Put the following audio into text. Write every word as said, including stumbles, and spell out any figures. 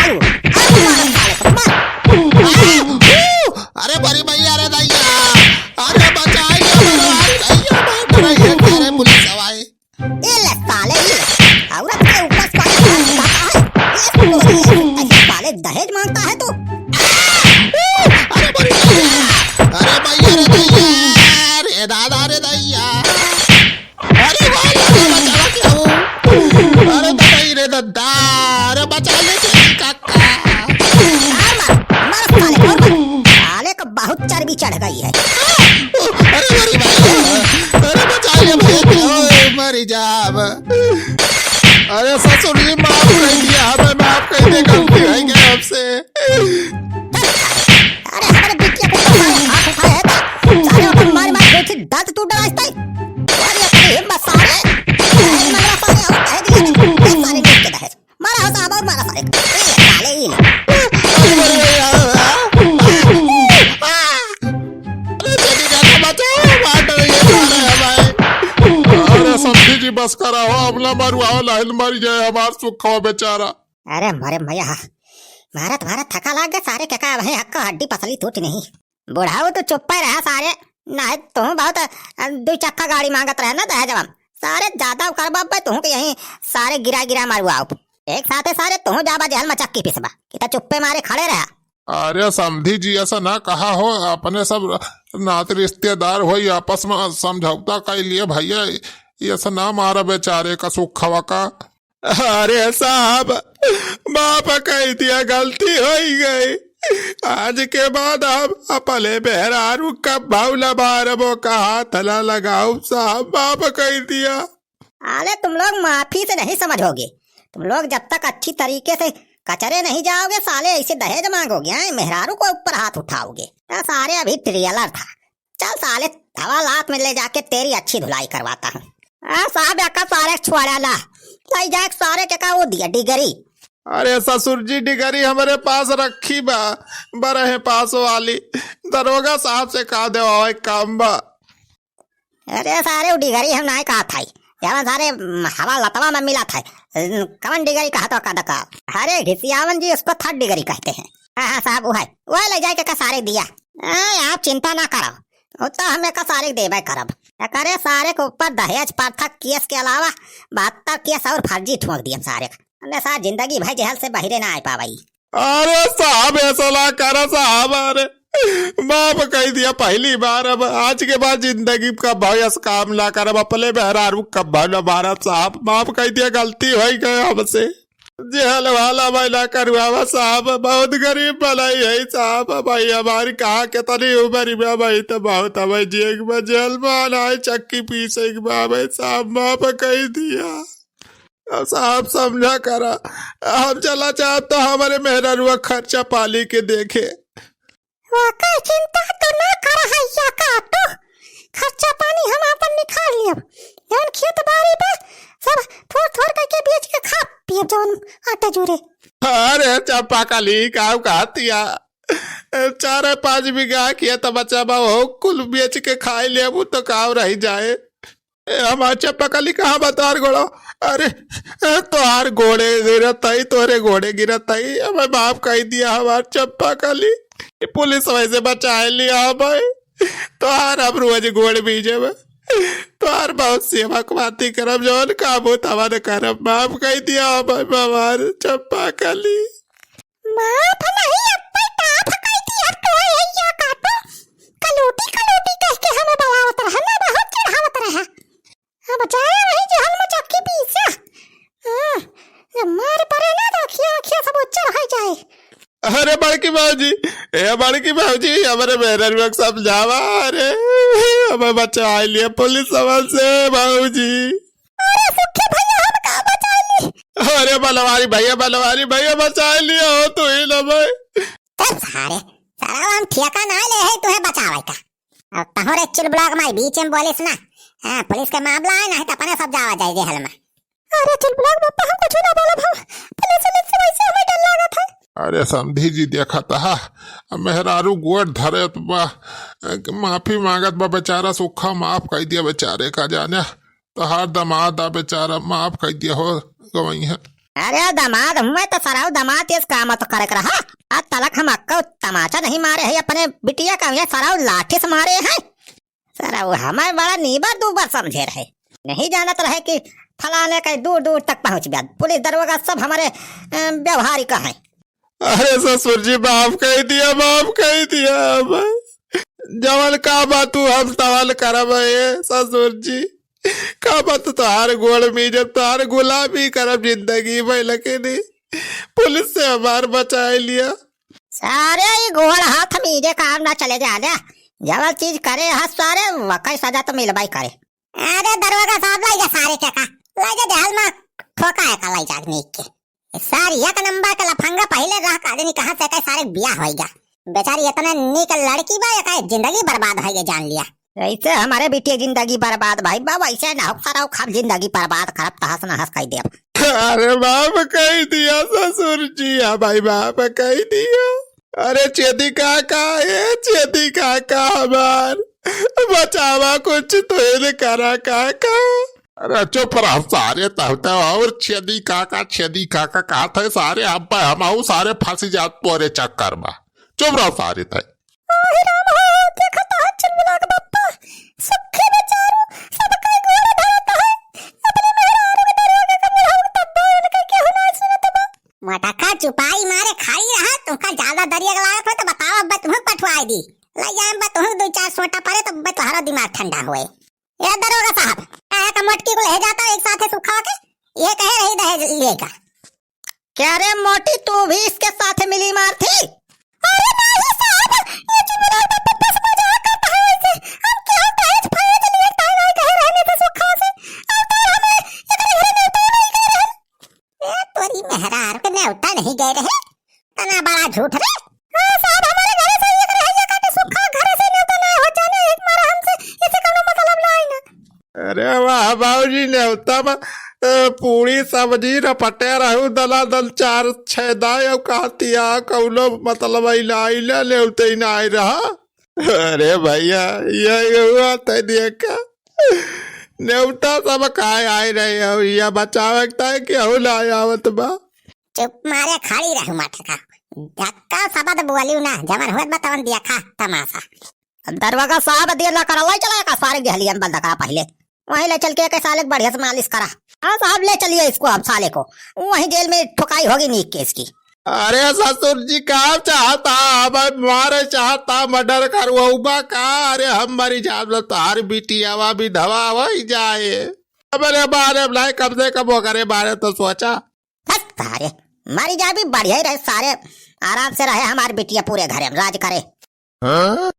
अरे मारो साले को, मारो। अरे बड़ी भैया रे दैया, अरे बचाइए, अरे भैया, अरे पुलिस आवाई। ये ले साले, ये ले। औरत के ऊपर साले हाथ उठाता है। ये साले, ये साले दहेज मांगता है तू। अरे बड़ी, अरे भैया रे दैया, रे दादा रे दैया। अरे भाई, अरे बचावा क्या हो? अरे ददाई रे दद्दा, अरे बचा ले तेरी काका। मार, मार, मार साले को, मार। साले को बहुत चर्बी चढ़ गई है। अरे मरी भाई, अरे बचा ले भाई, ओए मरी जाब। अरे ससुर जी, माफ कर दिया, हमें माफ कर दे, गलती हो गई हमसे। अरे हमारे बिटिया को तो सारे हाथ उठाए हैं, सारे अपन मार मार के दांत टूट डाला इसका। और ये अपनी हिम्मत सारे, अरे मगरा सारे, और कह दिया, ये सारे देख के दहेज। मारा हो साहब और मारा सारे। ये साले ही ले। अरे मर गया। अरे जल्दी जाके बचाओ, मार डालेंगे सारे हमारे। अरे समधी जी बस करा हो, अब ना मरुआओ, लाइन मर जाए हमार सुखवा बेचारा। अरे मरे मैया, मारत मारत थका लाग गए सारे, के का अब है हक्का हड्डी पसली टूट नहीं। बुढ़ाऊ तो चुप्पा रहा सारे, ना है तू बहुत, अ, दो चक्का गाड़ी मांगत रहे ना दहेजवा में। सारे ज्यादा करबा बे तू के यहीं सारे गिरा गिरा मरुआओ। एक साथे सारे तू जाबा जेहल में चक्की पिसबा, कि त चुप्पे मारे खड़े रहा। अरे समधी जी, ऐसा ना कहा हो, अपने सब नात रिश्तेदार होई, आपस में समझौता कर लिए भैया, ये ऐसा ना मारा बेचारे का सुखवा का। अरे साहब, माफ कह दिया, गलती हो ही गई। आज के बाद हम अपने मेहरारू का भाव ना मारबो का हाथ ना लगाओ साहब, माफ कह दिया। अरे तुम लोग माफी से नहीं समझोगे, तुम लोग जब तक अच्छी तरीके से कचरे नहीं जाओगे, साले ऐसे दहेज मांगोगे, हैं? मेहरारू को ऊपर हाथ उठाओगे। तो सारे अभी ट्रेलर था, चल साले, हवालात में ले जाके तेरी अच्छी धुलाई करवाता हूँ। आ, साहब, एका सारे छोड़ा ला, ले जाके सारे के का वो दिया डिगरी। अरे ससुर जी, डिगरी हमारे पास रखी बा, बरहे पास वाली, दरोगा साहब से का देवावे काम बा। अरे सारे, वो डिगरी हम नाय कहा था, यार सारे, हवा लतवा में मिला था। कवन डिगरी कहा तो का दका? अरे घिसियावन जी, उसको थर्ड डिगरी कहते हैं। हाँ हाँ साहब, वो है, वो ले जाके का सारे दिया। हाँ, आप चिंता ना करो, वो तो हम एका सारे देबे करब। एकरे सारे के ऊपर दहेज प्रथा केस के अलावा बहत्तर केस और फर्जी ठोक दिए सारे का। हमें साथ जिंदगी भर जेहल से बहिरे ना आ पावई। अरे साहब, ऐसा ना करा साहब, अरे माफ कह दिया पहली बार, अब आज के बाद जिंदगी का भयस काम ना करब, अपने मेहरारू का भव ना मारब साहब, माफ कह दिया, गलती हो गए हमसे। जेहल वाला मैं ना करवावा साहब, बहुत गरीब बनाई है साहब। भाई हमारी कहा के तनी उम्र में भाई तो बहुत हमें जिए के बा, जेल में आना है, चक्की पीसे के बा भाई साहब, माफ कह दिया। अब साहब समझा करा, हम चला चाहब तो हमारे मेहरारुआ खर्चा पानी के देखे। ओकर चिंता तो ना कर हैया काटू, खर्चा पानी हम आपन निकाल लेब। जौन खेत बाड़ी बा, सब थोड़ थोड़ करके बेच के खा पियब, जौन आटा जुरे। अरे चंपा कली, काऊ कहतिया? चार पाँच बीघा खेत बचा बा, हो कुल बेच के खाई लेबू तो काऊ रह जाए। ए, हमार चंपा कली कहाँ बा तोहार गोड़ो? अरे, ए, तोहार गोड़े गिरत हई, तोहरे गोड़े गिरत हई, हमें माफ कह दिया हमार चंपा कली। ये पुलिस वैसे बचाए लिया हमें। तोहार हम रोज गोड़ बीजे में। तोहार बहुत सेवा कमाती करब, जौन काम हो तवन करब। माफ कह दिया हमें हमार चंपा कली। माफ नहीं, अब्बे टाफ कह दिया तोहरे हैया काटू। कलूटी कलूटी कह के हमें बलावत रहा ना, बहुत चिढ़ावत रहा। अब जाए रही जेहल में चक्की पीसे। हाँ, जब मार पड़े ना तो अखिया अखिया सब उज्जर हो जाए। अरे बड़की भौजी, ए बड़की भौजी, हमरे मेहररुआ के समझावा, अरे हमें बचाए लिए पुलिस समन से भौजी। अरे सुखी भैया, हम का बचाए ली? अरे बनवारी भैया, बनवारी भैया बचाए लिए हो तू ही ना भाई। चल सारे, सारा हम ठेका ना ले है तुहे बचावे का। अब तोहरे चुलबुला के माई बीच में बोलिस ना। हाँ, पुलिस के मामला है, नहीं तो अपने सब जावा जाए जेहल में। अरे चुलबुला के बापा, हम कुछ ना बोलब हम। पुलिस उलिस से वैसे हमें डर लागत है। अरे समधी जी देखत हा, मेहरारू गोड़ धरत बा, माफी मांगत बा बेचारा सुखा, माफ कह दिया बेचारे का जाने। तोहार दमाद आ बेचारा, माफ कह दिया हो, गवई है। अरे दमाद, हमें तो सराउ दमाद इस काम तो करे के रहा। आज तलक हम अक्का तमाचा नहीं मारे है अपने बिटिया का, ये सराउ लाठी से मारे हैं। सराउ हमें बड़ा नीबर दूबर समझे रहे, नहीं जानत रहे कि फलाने के दूर दूर तक पहुँच गया। पुलिस दरोगा सब हमारे, अ, व्यवहारिक हैं। अरे ससुर जी, माफ कइ दिया, माफ कइ दिया। अब जवन का बात तू हम तवन करब ए ससुर जी। का बात तोहार गोड़ में जब तोहार गुलामी करब जिंदगी भर, लेकिन पुलिस से हमार बचाइ लिया। सारे ई गोड़ हाथ मीजे काम ना चले जा ले। जवन चीज करे ह सारे वकै सजा तो मिलबै करे। अरे दरोगा साहब, लाई जा सारे के का, लाई जा देहल में ठोका है का, लाई जा नीक के। सार एक नंबर के लफंगा पहिले रह का आदमी कहाँ से कहे सारे बियाह होई गा। बेचारी इतने नीक लड़की बा, एका जिंदगी बर्बाद होई गा जान लिया। ऐसे हमारे बिटिया जिंदगी बर्बाद भाई बा, वैसे ना हो सारा खाब जिंदगी बर्बाद करब तहस नहस कइ देब। अरे माफ कइ दिया ससुर जी, हाँ भाई माफ कइ दिया। अरे छेदी काका, ए छेदी काका हमार, बचावा कुछ तो इल करा काका। अरे चुप रह सारे, तब तो और छेदी काका, छेदी काका कहत है सारे, अब हम आऊ सारे फंसी जात तोरे चक्कर में। चुप रह सारे तय। ओहे राम हो, देखत है चिलमिला के बप्पा, सुखी बेचारू, सबके गोड़ धरत है, अपने मेहरारू के दरोगा के बुढ़ऊ तब उनके केहू ना सुनत बा। मोटका चुपाई मारे खाई रहा, तुमका ज्यादा दरिया के लागत हो तो बताओ, अब तुहूँ पठवाई दी। ले जाए अब तुहूँ दो चार सोटा परे तो अब तोहरा दिमाग ठंडा होए। ए दरोगा साहब, काहे का मोटकी को ले जाता एक साथे सुखा के? ये कहे रही दहेज लेगा। क्या रे मोटी, तू भी इसके साथ मिली मार थी? अरे नहीं साहब, ये चुनमुना का पप्पा से मजाक करता है वैसे। हम क्या दहेज फहेज लिए ताई नाई कहे रहने से सुखा से। और तो हमें इतने घरे में तो नहीं कह रहे। ए, तोरी मेहरारू के नेवता नहीं गए रहे, तना बड़ा झूठ रे। हाँ साहब, हमारे घरे से एक रहे, ये काटे सुखा घरे से नेवता ना हो जाने, एक मारा हमसे इसे कोनो मतलब ना है ना। अरे वाह बाबूजी, नेवता में, अ, पूरी सब्जी रपटे रहू, दला दल चार छह दाई, और कहतिया कौनो मतलब अइला, अइला नेवते ही ना आइ रहा। अरे भैया, ये हुआ तै देखा, नेवता सब खाए आए रहे हो, या बचावे के ताई केहू ना आवत बा। चुप मारे खड़ी रहू मटका, धक्का शब्द बोलियो ना, जवन होत बा तवन देखा तमाशा। दरोगा साहब देर ना करा, लाई चला का सारे गहलियन बंद करा पहिले, वहीं ले चल के एक साले के बढ़िया से मालिश करा। हाँ साहब, ले चलिए इसको अब साले को, वहीं जेल में ठुकाई होगी नीक के इसकी। अरे ससुर जी, का चाहता, अब मारे चाहता, मर्डर करवाऊबा का? अरे हम मरी जाब तो तार बिटियावा विधवा होइ जाए। अब अरे बारे अब लाए, कम से कम ओकरे बारे तो सोचा। हट तारे, मरी जाबी बढ़िया ही रहे सारे, आराम से रहे हमार बिटिया पूरे घरे में राज करे। हाँ?